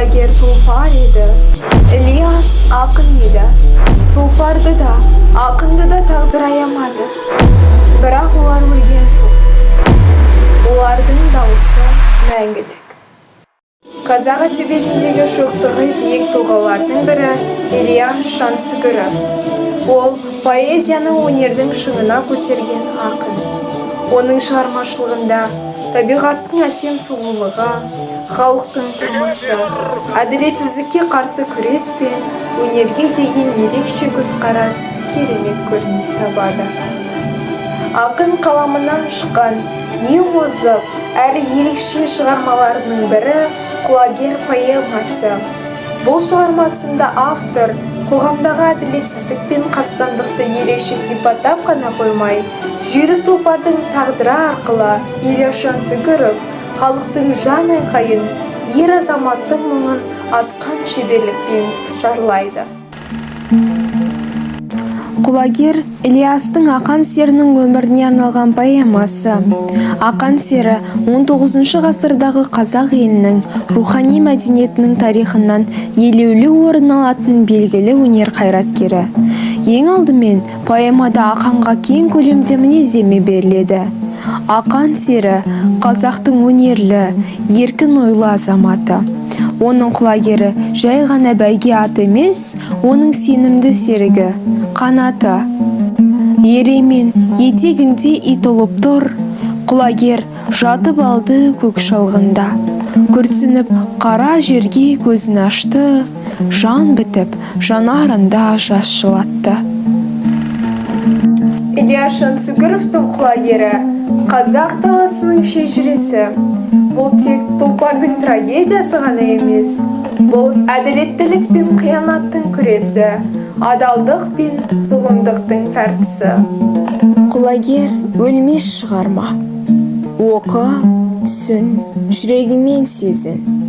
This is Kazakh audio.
Құлагер тұлпар еді, Ілияс ақын еді. Тұлпарды да, ақынды да тағдыр аямады. Бірақ олар өлген жоқ. Олардың дауысы мәңгілік. Қазақ әдебиетіндегі шоқтығы биік тұлғалардың бірі Ілияс Жансүгіров. Ол поэзияны өнердің шыңына көтерген ақын. Оның шығармашылығында табиғаттың әсем сұлулығы, халықтың тұрмысы, әділетсіздікке қарсы күрес пен өнерге деген ерекше көзқарас керемет көрініс табады. Ақын қаламынан шыққан ең озық әрі ерекше шығармаларының бірі «Құлагер» поэмасы. Бұл шығармасында автор қоғамдағы әділетсіздік пен қастандықты ерекше сипаттап қана қоймай, жүйрік тұлпардың тағдыры арқылы Ілияс Жансүгіров халықтың жан айқайын, ер азаматтың мұңын асқан шеберлікпен жырлайды. Құлагер – Ілиястың Ақан серінің өміріне арналған поэмасы. Ақан сері 19 ғасырдағы қазақ елінің рухани мәдениетінің тарихынан елеулі орын алатын белгілі өнер қайраткері. Ең алдымен поэмада Ақанға кең көлемде мінездеме беріледі. Ақан сері – қазақтың өнерлі, еркін ойлы азаматы. Оның Құлагері жай ғана бәйге аты емес, оның сенімді серігі, қанаты. Еремен етегінде ит ұлып тұр, Құлагер жатып алды көк шалғында. Күрсініп қара жерге көзін ашты, жан бітіп жанарында жас жылатты. Ілияс Жансүгіровтің Құлагері – қазақ даласының шежіресі. Бұл тек тұлпардың трагедиясы ғана емес, бұл әділеттілік пен қиянаттың күресі, адалдық пен зұлымдықтың тартысы. Құлагер – өлмес шығарма. Оқы, түсін, жүрегіңмен сезін.